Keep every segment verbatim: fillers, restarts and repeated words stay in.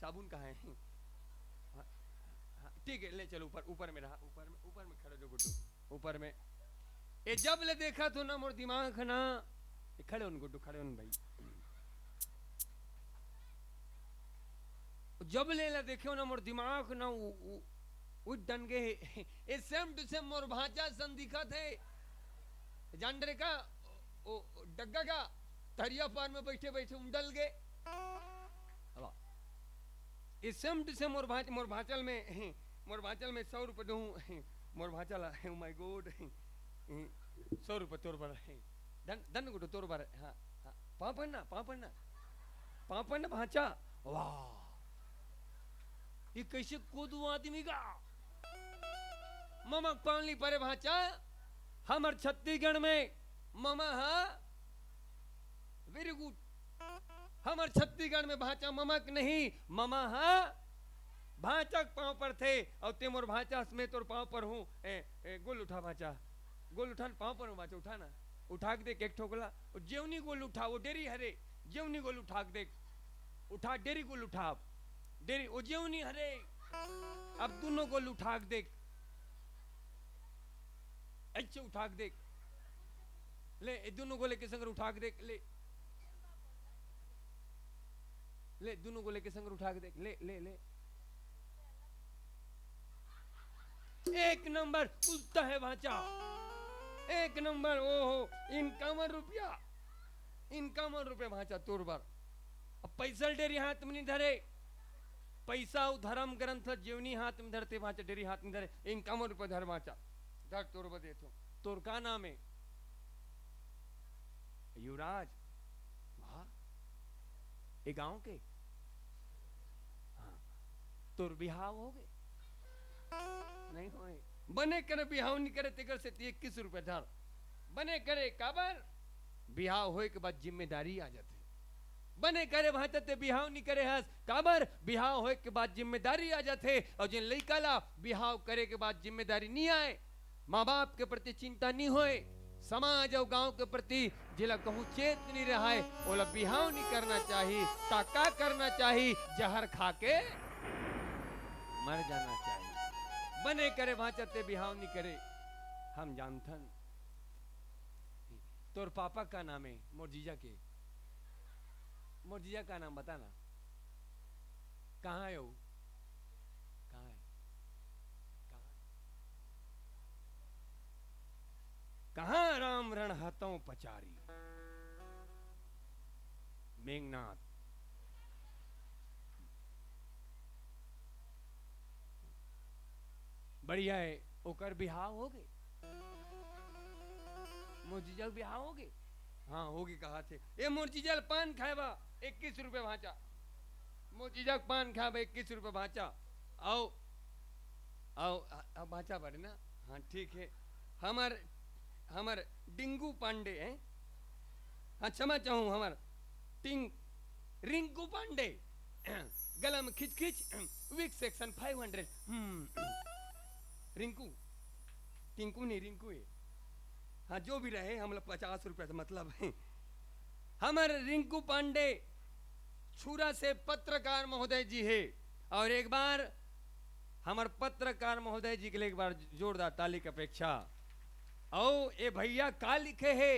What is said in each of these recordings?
अब उन कहाँ है? हाँ, हाँ, ठीक है, ले चलो ऊपर, ऊपर में रहा, ऊपर में, ऊपर में खड़े हो गुड्डू, ऊपर में। ए जब ले देखा तो ना मोर दिमाग ना, ए खड़े उन गुड्डू, खड़े उन भाई। जब ले ला देखे हो ना मोर दिमाग ना उ, उ, उठ डन गए। ए सेम टू सेम मोर भांचा सन दिखत हे। जान डरे का? ओ, ओ, डग्गा का? तरिया पार में बैठे बैठे उंडल गए। अब ए सेम टू सेम मोर भांच-, मोर भांचल में, मोर भांचल में सौ रुपये दूँ। मोर भांचल, oh my God, सौ रुपये तोर बर। धन, धन गुड्डू तोर बर। हाँ, हाँ। पाँव पड़ना, पाँव पड़ना। पाँव पड़ना भांचा। वाह। ये कैसे कोदू आदमी का? ममा पाँव नहीं परे भांचा। हमर छत्तीसगढ़ में ममा हा very good। हमर छत्तीसगढ़ में भांचा ममक नहीं, ममा हा भांचक पाँव परथे। और ते मोर भांचा, मैं तोर पाँव पर हूँ। ए, ए, गोल उठा भांचा, गोल उठा न, पाँव पर हूँ भांचा, उठा ना। उठा के देख एक ठोकला, वो जेवनी गोल उठा, वो डेरी हरे, जेवनी गोल उठा के देख, उठा डेरी गोल उठा, अब डेरी, वो जेवनी हरे, अब दोनों गोल उठा के देख, ऐसे उठा के देख, ले, ए दोनों गोले के संग उठा के देख, ले, ले, दोनों गोले के संग उठा के देख, ले, ले, ले। एक नंबर कुत्ता है भांचा, एक नंबर। ओहो, इनकावन रुपया, इनकावन रुपया भांचा तोर बर। अब पैसा डेरी हाथ में नहीं धरे, पैसा अउ धर्म ग्रंथ जेवनी हाथ में धरते भांचा, डेरी हाथ में धरे, इनकावन रुपया धर भांचा, धर तोर बर देथो। तोर का नाम है? युवराज। वाह, ये गांव के? हाँ। तोर बिहाव हो गए? नहीं होए। बने करे बिहाव नहीं करे, तेकर से ती इक्कीस रुपया धर। बने करे, काबर? बिहाव होए के बाद जिम्मेदारी आ जाथे। बने करे भांचा ते बिहाव नहीं करे हस, काबर? बिहाव होए के बाद जिम्मेदारी आ जाथे, और जिन लइका ला बिहाव करे के बाद जिम्मेदारी नहीं आए, माँ बाप के प्रति चिंता नहीं होए, समाज अउ गांव के प्रति जेला कहूँ चेत नहीं रहाय, ओला बिहाव नहीं करना चाही। ता का करना चाही? जहर खा के मर जाना चाही। बने करे भांचा ते बिहाव नहीं करे। हम जानथन। तोर पापा का नाम है? मोर जीजा के। मोर जीजा का नाम बता ना। कहाँ है वो? कहाँ है? कहाँ है? कहाँ राम रण हतों पचारी? मेघनाथ। बढ़िया है, ओकर बिहाव हो गए। मोर जीजा के बिहाव हो गए? हाँ, हो गए, कहा थे। ए, मोर जीजा ल पान खाए बा, इक्कीस रुपया भांचा। मोर जीजा के पान खाए बा, इक्कीस रुपया भांचा। आओ, आओ, आ, आ, भांचा बारे ना? हाँ, ठीक है। हमर, हमर डिंगू पांडे हैं। हाँ, क्षमा चाहूँ, हमर टिंग-, रिंकू पांडे। गला में खिच खिच, weak section five hundred। हम्म। रिंकू, टिंकू नहीं, रिंकू है। हाँ, जो भी रहे, हम लोग पचास रुपया से मतलब है। हमर रिंकू पांडे छुरा से पत्रकार महोदय जी है, और एक बार हमर पत्रकार महोदय जी के लिए एक बार जोरदार ताली की अपेक्षा। और ये भैया का लिखे है,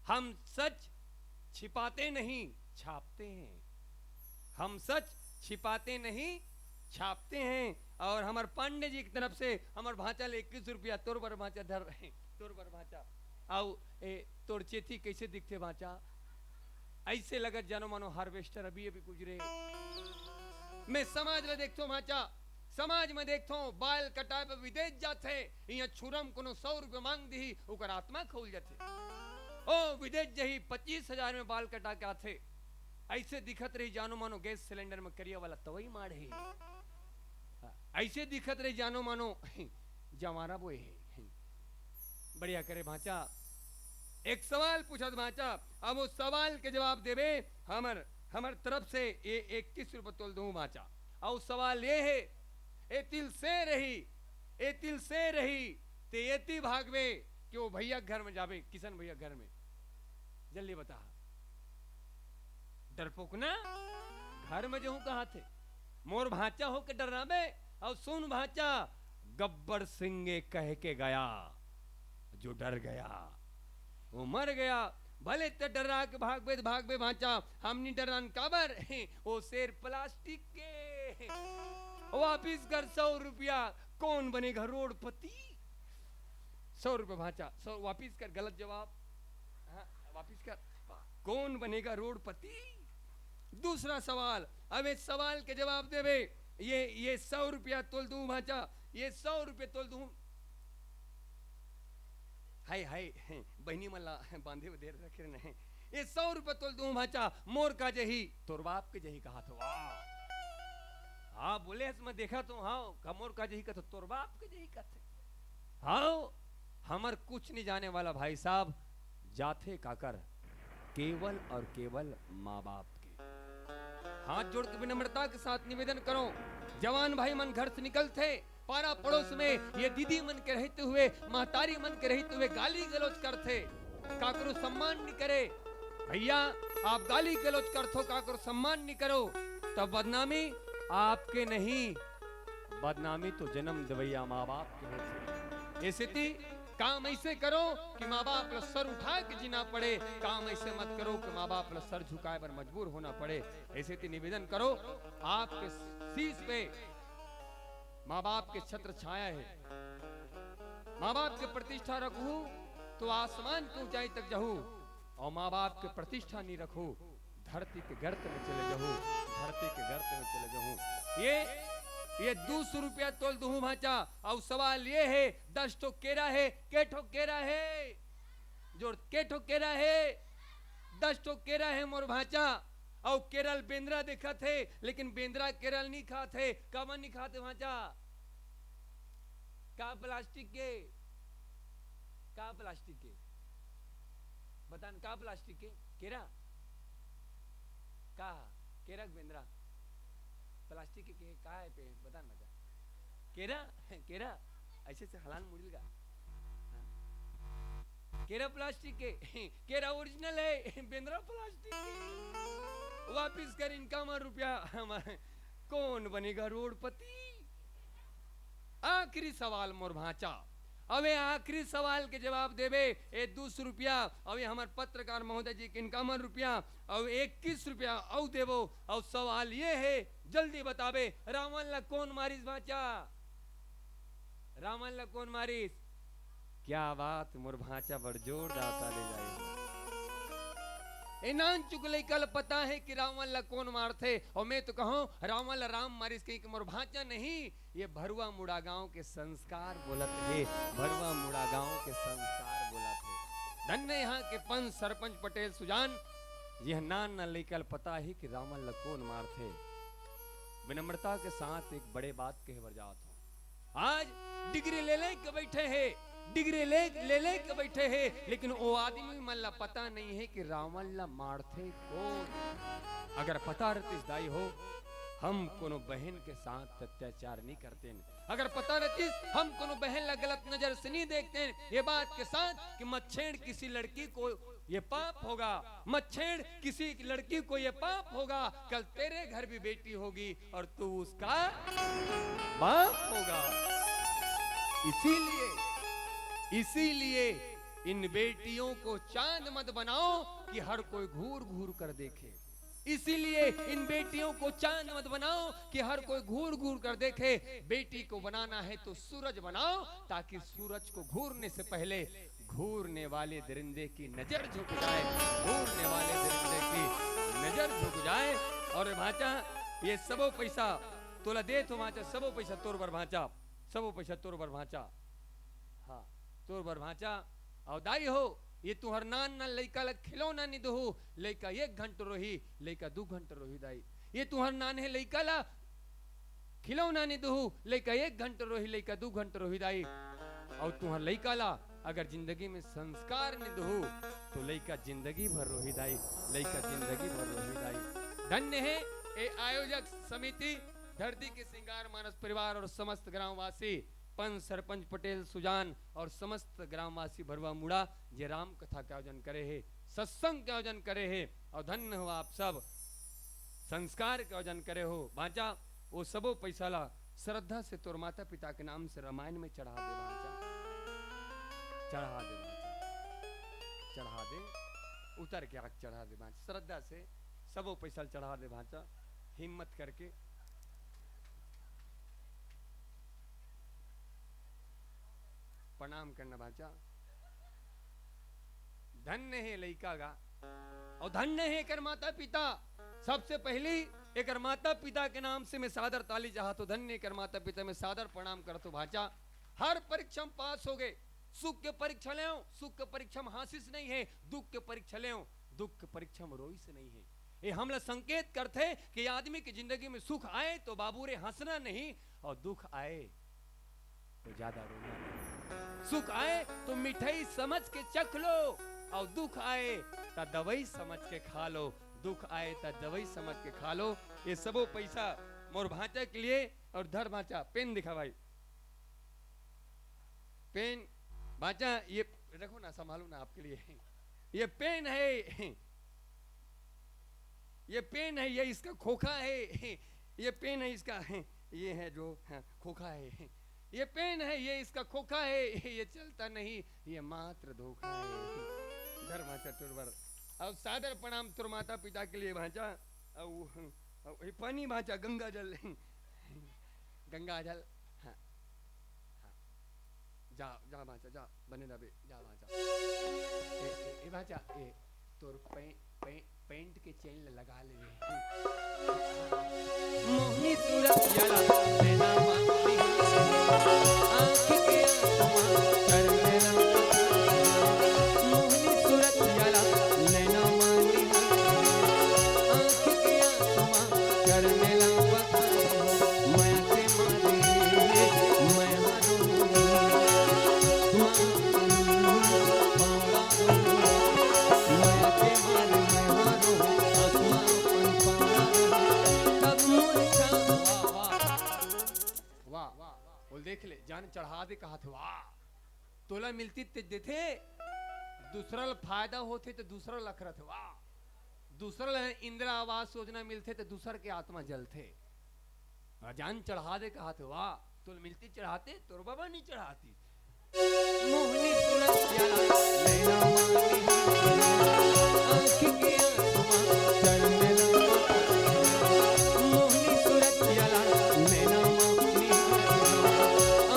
हम सच छिपाते नहीं, छापते हैं। हम सच छिपाते नहीं, छापते हैं। और हमर पांडे जी की तरफ से हमर भांचा ले इक्कीस रुपया, तोर बर भांचा धर रहे, तोर बर भांचा। आओ, ए, तोर चेती कैसे दिखथे भांचा? ऐसे लगत जानो मानो harvester अभी अभी गुजरे। मैं समाज ला देखथों भांचा, समाज में देखथों, बाल कटाए बर विदेश जाथे, इहाँ छुरम कोनो सौ रुपया मांग दिही, ओकर आत्मा खौल जाथे। ओ विदेश जही, पच्चीस हजार में बाल कटा के आथे, ऐसे दिखत रही जानो मानो गैस सिलेंडर में करिया वाला तवई माढ़े। हाँ, ऐसे दिखत रही जानो मानो जवारा बोए हे। बढ़िया करे भांचा, एक सवाल पूछत भांचा, अब वो सवाल के जवाब देबे, हमर, हमर तरफ से ये इक्कीस रुपये तोल दूं भांचा। और सवाल ये है, ए तिल से रही, ए तिल से रही, ते एती भागबे कि वो भैया के घर में जाबे, किशन भैया के घर में। जल्दी बता। डरपोक ना, घर में जहूं कहा थे, मोर भांचा होके डर्राबे, अउ सुन भांचा, गब्बर सिंह ये कह के गया, जो डर गया, वो मर गया। भले ते डर्रा के भागबे त भागबे भांचा, हम नी डर्रान काबर, वो शेर प्लास्टिक के। वापिस कर सौ रुपया, कौन बनेगा रोडपति? सौ रुपया भांचा, सौ वापिस कर, गलत जवाब। हाँ, वापिस कर, कौन बनेगा रोडपति? दूसरा सवाल, अब ये सवाल के जवाब देबे, ये, ये सौ रुपया तोल दूं भांचा, ये सौ रुपया तोल दूं। हाय, हाय, बहिनी मन ला बांधे बर रखे रहे। ये सौ रुपया तोल दूं भांचा, मोर का जही, तोर बाप के जही कहा थो। वाह। हाँ, बोले हस, मैं देखा तो, हाँ, का मोर का जही कहा थो, तोर बाप के जही कहा थे। हाँ, हमर कुछ नहीं जाने वाला भाई साहब, जाथे काकर, केवल और केवल माँ बाप के। हाथ जोड़ के विनम्रता के साथ निवेदन करो, जवान भाई मन घर से निकलथे, पारा पड़ोस में ये दीदी मन के रहते हुए, महतारी मन के रहते हुए गाली गलौज करथे, काकरो सम्मान नहीं करे। भैया, आप गाली गलौज करथो, काकरो सम्मान नहीं करो, तब बदनामी आपके नहीं, बदनामी तो जन्म देवैया माँ बाप के होथे। ऐसे ती काम ऐसे करो कि माँ बाप ला सर उठा के जीना पड़े, काम ऐसे मत करो कि माँ बाप ला सर झुकाए बर मजबूर होना पड़े। ऐसे ती निवेदन करो, आपके शीश पे माँ बाप के छत्र छाया है। माँ बाप के प्रतिष्ठा रखहू तो आसमान के ऊंचाई तक जहू, और माँ बाप के प्रतिष्ठा नहीं रखहू, धरती के गर्त में चले जहू, धरती के गर्त में चले जहू। ये, ये दू सौ रुपया तोल दूहू भांचा, और सवाल ये है, दस ठो केरा है, के ठो केरा है? जोर, के ठो केरा है? दस ठो केरा है मोर भांचा, अउ केरा ल बेंदरा देखत हे, लेकिन बेंदरा केरा ल नहीं खात हे। काबर नहीं खात हे भांचा? का प्लास्टिक के? का प्लास्टिक के? बता न, का प्लास्टिक के? केरा? का? केरा के बेंदरा? प्लास्टिक के, के, का है पे? बता न भांचा। केरा? केरा? ऐसे से हलान मुड़िल गा। हाँ। केरा प्लास्टिक के, केरा ओरिजिनल है, बेंदरा प्लास्टिक के। वापिस कर इनका मन रुपया, हम, कौन बनेगा रोडपति? आखिरी सवाल मोर भांचा। अबे आखिरी सवाल के जवाब देबे, ए दू सौ रुपया, अबे हमर पत्रकार महोदय जी के इनका मन रुपया, अउ इक्कीस रुपया अउ देबो। अउ सवाल ये है, जल्दी बताबे, रावण ला कौन मारिस भांचा? रावण ला कौन मारिस? क्या बात, मोर भांचा बड़ जोरदार ताली जाए। ए नानचुक लइका ल पता है कि रावण ला कौन मारथे, और मैं तो कहूं रावण ला राम मारिस कहीं कि मोर भांचा नहीं, ये भरुआ मुड़ा गांव के संस्कार बोलत हे, भरुआ मुड़ा गांव के संस्कार बोलत हे। धन्य यहाँ के पंच सरपंच पटेल सुजान, यह नान नान लइका ल पता ही कि रावण ल कौन मारथे। विनम्रता के साथ एक बड़े बात कहे बर जात हूँ। आज डिग्री ले ले के बैठे हे, डिग्री ले, ले ले के बैठे हे, लेकिन वो आदमी मन ला पता नहीं है कि रावण ला मारथे कौन। अगर पता रहतिस दाई हो, हम कोनो बहन के साथ अत्याचार नहीं करते न। अगर पता रहतिस, हम कोनो बहन ला गलत नजर से नहीं देखते न। ये बात के साथ कि मच्छेड़ किसी लड़की को ये पाप होगा, मच्छेड़ किसी लड़की को ये पाप होगा, कल तेरे घर भी बेटी होगी और तू उसका बाप होगा। इसीलिए, इसीलिए इन बेटियों को चांद मत बनाओ कि हर कोई घूर घूर कर देखे। इसीलिए इन बेटियों को चांद मत बनाओ कि हर कोई घूर घूर कर देखे। बेटी को बनाना है तो सूरज बनाओ, ताकि सूरज को घूरने से पहले घूरने वाले दरिंदे की नजर झुक जाए, घूरने वाले दरिंदे की नजर झुक जाए। और भांचा, ये सबो पैसा तोला देत हो भांचा, सबो पैसा तोर बर भांचा, सबो पैसा तोर बर भांचा। हाँ, तोर बर भांचा। अउ दाई हो, ये तुहर नान नान लइका ल खिलौना नी दुहू, लइका एक घंटा रोही, लइका दू घंटा रोही दाई। ये तुहर नान हे लइका ल खिलौना नी दुहू, लइका एक घंटा रोही, लइका दू घंटा रोही दाई। अउ तुहर लइका ल अगर जिंदगी में संस्कार नी दुहू, तो लइका जिंदगी भर रोही दाई, लइका जिंदगी भर रोही दाई। धन्य हे ए आयोजक समिति, धरती के सिंगार मानस परिवार और समस्त ग्रामवासी, पंच सरपंच पटेल सुजान और समस्त ग्रामवासी भरुआ मुड़ा, जे राम कथा के आयोजन करे हे, सत्संग के आयोजन करे हे, और धन्य हो आप सब। संस्कार के आयोजन करे हो भांचा, वो सबो पैसा ला श्रद्धा से तोर माता पिता के नाम से रामायण में चढ़ा दे भांचा, चढ़ा दे भांचा, चढ़ा दे, उतर के आके चढ़ा दे भांचा, श्रद्धा से सबो पैसा ला चढ़ा दे भांचा, हिम्मत करके प्रणाम करना भांचा। धन्य हे लइका गा, अउ धन्य हे एकर माता पिता। सबसे पहली एकर माता पिता के नाम से मैं सादर ताली चाहत हों। धन्य एकर माता पिता, मैं सादर प्रणाम करत हों भांचा। हर परीक्षा में पास हो गए, सुख के परीक्षा लेव, सुख के परीक्षा में हासिस नहीं हे, दुख के परीक्षा लेव, दुख के परीक्षा में रोइस नहीं हे। ये हमला संकेत करथे कि आदमी की जिंदगी में सुख आए तो बाबू रे हंसना नहीं, और दुख आए तो ज्यादा रोना नहीं। सुख आए तो मिठाई समझ के चख लो, और दुख आए त दवाई समझ के खा लो। दुख आए त दवाई समझ के खा लो। ये सबो पैसा मोर भांचा के लिए। और धर भांचा, पेन दिखा भाई, पेन। भांचा, ये रखो ना, संभालो ना आपके लिए। ये पेन है, ये पेन है, ये इसका खोखा है। ये पेन है इसका, ये है जो, हाँ, खोखा है। ये पेन है, ये इसका खोखा है। ये चलता नहीं, ये मात्र धोखा है। धर भांचा टुरबर। अब सादर प्रणाम तोर माता पिता के लिए भांचा। अब, अब ये पानी भांचा, गंगा जल। गंगा जल। हाँ, हाँ। जा, जा भांचा, जा, बने रह बे, जा भांचा। ए, ए, ए भांचा, ए, तोर पे, पे, पेंट के चेन ल लगा ले रे। मोहनी सूरत याला, नैना मांगली, आँख के आंसुआ, कर मेरा। मोहनी सूरत याला, नैना मांगली, आँख के आंसुआ, कर मेरा। मया के मारे मैं हारो, आसमान पावड़ा रो। मया के मारे मैं हारो, आसमान पावड़ा रो। तब मोर छा-, वाह, वाह। वाह, बोल देख ले, जान चढ़ा दे कहत हे, वाह। तोला मिलती ते देथे, दूसरा ल फायदा होथे त दूसरा ल अखरत हे, वाह। दूसरा ल इंदिरा आवास योजना मिलथे त दूसर के आत्मा जलथे। अजान चढ़ा दे कहत हे, वाह, तोल मिलती चढ़ाते, तोर बाबा नहीं चढ़ाती। मोहनी सूरत याला, नैना मांगली, आँख के आंसुआ, कर मेरा। मोहनी सूरत याला, नैना मांगली,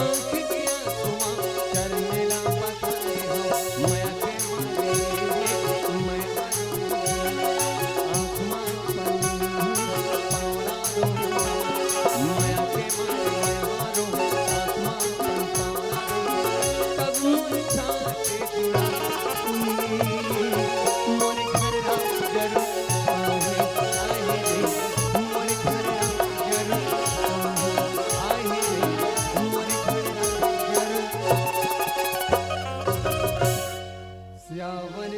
आँख के आंसुआ, कर मेरा। मया के मारे, मैं आसमान पर पावड़ा रो। मया के मारे, मैं हारो, आसमान पर पावड़ा रो। तब मोर छाती जुड़ा, मोर घर राम जरू, आहे, आहे रे, मोर घर राम जरू, आहे, आहे रे, मोर घर राम जरू। सियावन